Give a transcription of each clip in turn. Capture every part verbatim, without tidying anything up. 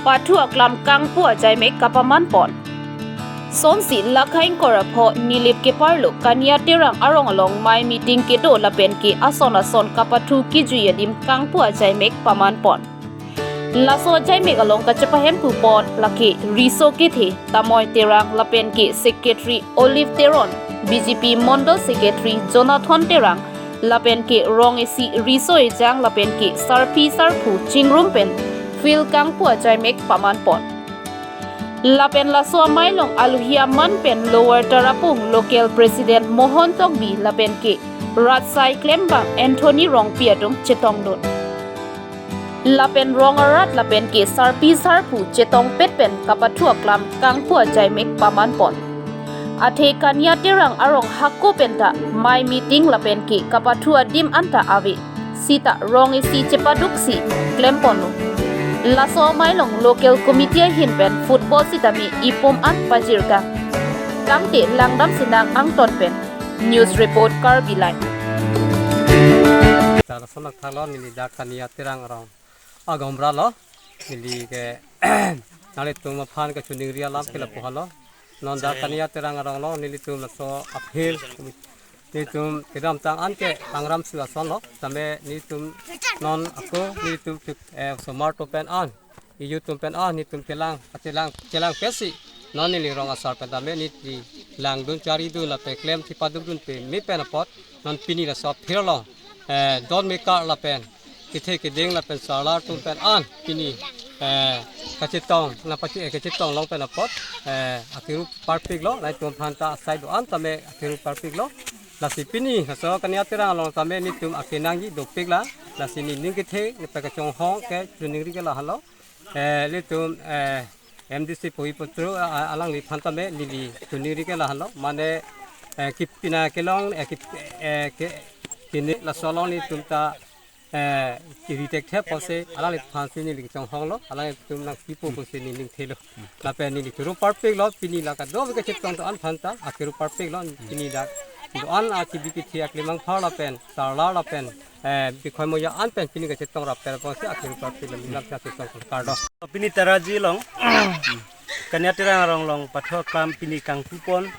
pathu aklam kangpu ajaimek kapaman pon. Sonsi lakhaing korapho Nilip keparlo Kania Terang arong along mei meeting kedo lapen ke ason ason kapathu kejui adim kangpu ajaimek paman pon. Laso ajaimek along kachepahemphu pon lake riso kethe Tamoi Terang lapen ke Secretary Olive Teron, B J P Mondol Secretary Jonathan Terang, lapen ke rong isi riso ejang lapen ke sarpi sarpo chingrum pen field kangpu ajaimek paman pon. Lapen laso amei along alohi aman pen Lower Tarapung Local President Mohon Tokbi lapen ke Ratsai Klembang Anthony Rongpi atum chetongdun. Lapen rong arat lapen ke sarpi sarpo chetongpet pen kapathu aklam kangpu ajaimek paman pon. Athe Kania Terang arong hako penta mei meeting lapen ke kapathu adim anta ave. Sita rong isi chepaduksi klem ponlo. Laso amei along local committee ahin pen football sitame ipum an pajirkang. Tangte langdam sinang angton pen. News report Karbi Live. Tara sonak thalo neli dak Kania Terang arong agamra lo. Neli ke nanglitum aphan kachiningri alam ke lapu halo. Non dak Kania Terang arong lo nelitum laso aphil. Nelitum kedamtang an ke pangram su ason lo. Tame nelitum non ako nelitum ke, eh, somar to pen an. Youth atum pen an nelitum chelang, chelang, chelang pesi. Non neli rong asar pen tame neli langdun charidun lapen klem chepadukdun pame pen apot. Non pini laso aphil along, eh, don mekar lapen kethe keding lapen sarlar atum pen an pini, eh, kachetong, nangpache, eh, kachetong long pen apot, eh, akiru parpiklo, nelitum aphanta asai do-an tame akiru parpiklo. Lasi pini laso Kania Terang along tame nelitum akenangji dopiklang, lasi nening kethe, nepa kachonghong ke chiningri ke lahelo. Eh, nelitum, eh, M D C Pohi Potro, ah, alangliphan tame neli chiningri ke lahelo. Mane, eh, kipina kelong, eh, kip-, eh, ke, kini laso along nelitum ta, eh, kiri tek thep pusi alangliphan si neli chonghonglo, alanglitum nangpipo pusi neli ningthelo. Lapen neli kiru parpiklo, pini la kadokave kachetong do-an aphanta, akiru parpiklo, pini dak do-an akibi kethe aklemang phar lapen, sarlar lapen, eh, bikhoi moya an pen pini kachetong rap per pusi akiru parpiklo, neli lam sa chetong kardom. Pini Taraji along, Kania Terang arong along pathu aklam pini kangpu pon,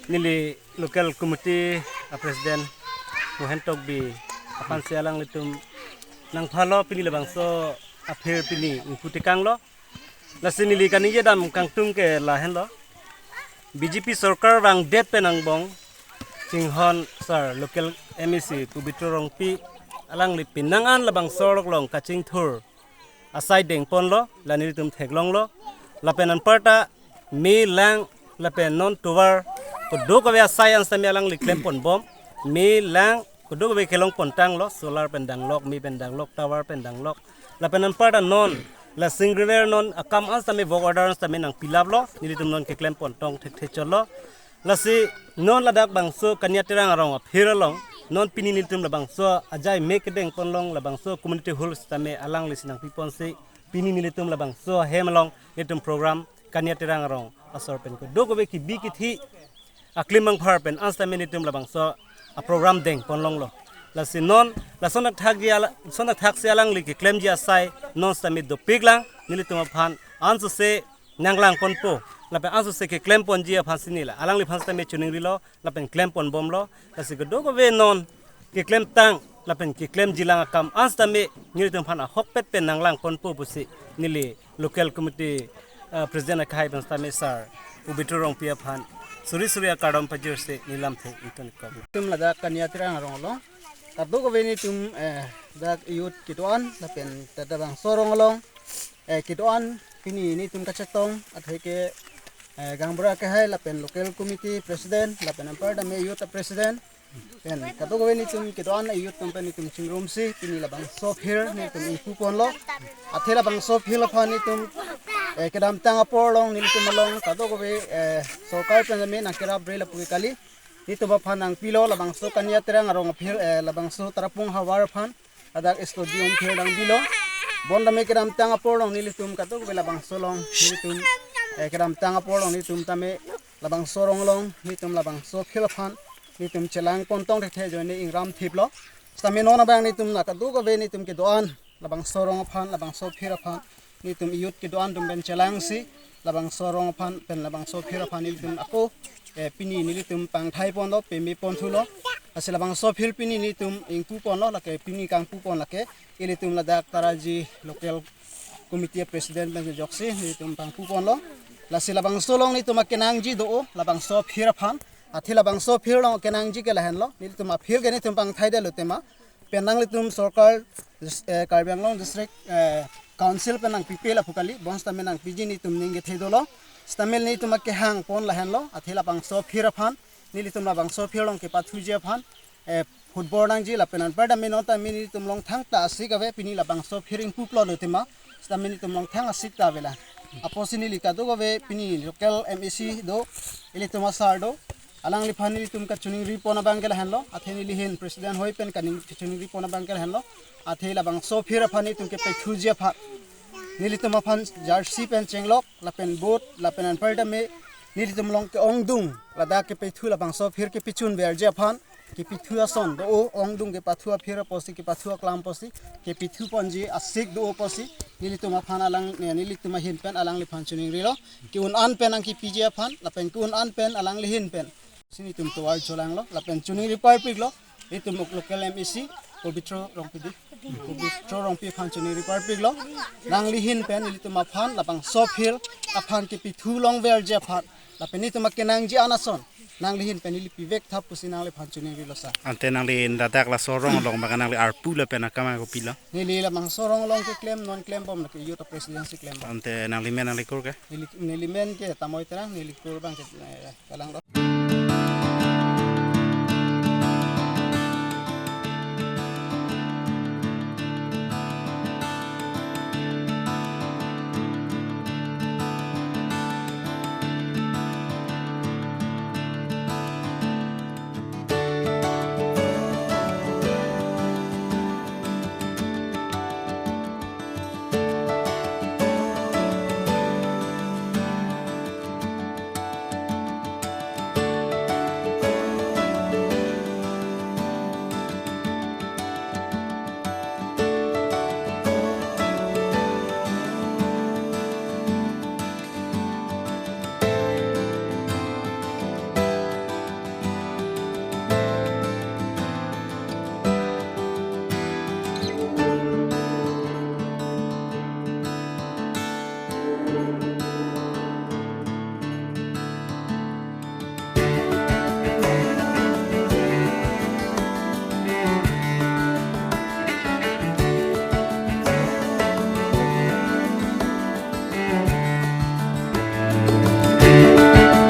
neli local committee a president Mohen Tokbi aphan si alanglitum nangphalo pini labangso aphil pini ingpu tekanglo. Lasi neli kaningje dam kangtung ke lahenlo. B J P sorkar vangdet pen angbong chinghon sar local M A C Pobitro Rongpi alangli penang an labangso arong along kachingthur asai deng ponlo, la nelitum theklonglo. Lapen anparta me lang lapen non tovar kadokave asai an sitame alangli klem pon bom. Me lang kadokave kelong pon tanglo, solar pen danglok, me pen danglok, tovar pen danglok. Lapen anparta non la singriver non akam an sitame work order an sitame nangpilaplo, nelitum non keklem pon tong thekthe chotlo. Lasi non ladak bangso Kania Terang arong aphil along, non pini nelitum labangso ajaimek kedeng ponlong labangso community hall sitame alangli si nangpi ponsi, pini nelitum labangso ahem along nelitum program Kania Terang arong asor pen kadokave kibi kethe aklemang phar pen an sitame nelitum labangso a program deng ponlonglo. Lasi non lason athak ji ala, son athak si alangli keklemji asai non sitame dopiklang, nelitum aphan ansose nanglang ponpo, lapen ansose keklem ponji aphan si neli alangliphan sitame chiningrilo, lapen klem pon bomlo. Lasi kadokave non keklemtang lapen keklemjilang akam an sitame nelitum aphan ahokpet pen nanglang ponpo pusi neli local committee, uh, president akhai pen sitame sar Pobitro Rongpi aphan suri suri akardom pajirsi neli lamthe ingtonkok. Nelitum ladak Kania Terang arong along kadokave nelitum, eh, dak youth kedo-an lapen dak labangso arong along, eh, kedo-an pini nelitum kachetong athe ke, eh, gaonbura akhai lapen local committee president lapen anparta me youth president pen kadokave nelitum kedo-an youth atum pen nelitum chingrumsi pini labangso aphil nelitum ingpu ponlo. Athe labangso aphil aphan nelitum, eh, kedamtang apor along nelitum along kadokave, eh, sorkar pen me nangkerap bre lapu ke kali. Nelitum aphan nangpilo labangso Kania Terang arong aphil, eh, labangso Tarapung havar aphan ladak stadium aphil nangpilo. Bonta me kedamtang apor along nelitum kadokave labangso along nelitum, eh, kedamtang apor along nelitum tame labangso arong along nelitum labangso aphil aphan nelitum chelang pon tong thekthe ajoine ingram thiplo. Sitame non abang nelitum la kadokave nelitum kedo-an labangso arong aphan, labangso aphil aphan nelitum youth kedo-an atum pen chelangsi labangso arong aphan pen labangso aphir aphan nelitum ako, eh, pini nelitum pangthai ponlo, peme ponthulo. Lasi labangso aphir pini nelitum ingpu ponlo, lake pini kangpu pon lake ilitum ladak Taraji local committee president pen joksi nelitum pangpu ponlo. Lasi labangso along nelitum akenangji do-o, labangso aphir aphan. Athe labangso aphir along akenangji ke lahenlo, nelitum aphir ke nelitum pangthaidetlo tema. Pen nanglitum sorkar, dis-, eh, Karbi Anglong District, eh, Council pen nangpipe lapu kali, bonsitame nangpiji nelitum ning kethe dolo. Sitame nelitum akehang pon lahenlo, athe labangso aphir aphan, nelitum labangso aphir along kepathuji aphan, eh, football nangji lapen anparta me non ta me nelitum along thangta asik ave, pini labangso aphir ingpu plotlo tema, sitame nelitum along thang asik ta avela. Apotsi neli kadokave pini local M A C do, ilitum asar do, alangliphan nelitum kachiningri pon abang ke lahenlo, athe neli ahin president hoi pen kaning kachiningri pon abang ke lahenlo, athe labangso aphir aphan nelitum kepethuji aphan, nelitum aphan jersey pen chenglok, lapen boot, lapen anparta me nelitum along ke-ongdung, ladak kepethu labangso aphir kepechun verji aphan, kepethu ason do-o, ongdung kepathu aphir apotsi, kepathu aklam apotsi, kepethu ponji asik do-o apotsi, nelitum aphan alang, ne, nelitum ahin pen alangliphan chiningrilo, ke-un an pen nangkepiji aphan, lapen ke-un an pen alangli ahin pen. Si nelitum tovar cholanglo, lapen chiningri parpiklo, itum local M A C, Pobitro Rongpi di. Pobitro Rongpi aphan chiningri parpiklo, nangli ahin pen ilitum aphan, labangso aphir aphan kepethu longverji aphan, lapen nelitum akenangji an ason, nangli ahin pen ili pivek tha pusi nangliphan chiningrilo sir. Ante nangli ladak laso arong along bang nangli arpu lapen akam kopilo? Neli labangso arong along keklem, non klembom lake youth president si klembom. Ante nangli men nangli kur ke? Neli, neli men ke Tamoi Terang, neli kur abang ke, eh, Kalangdong.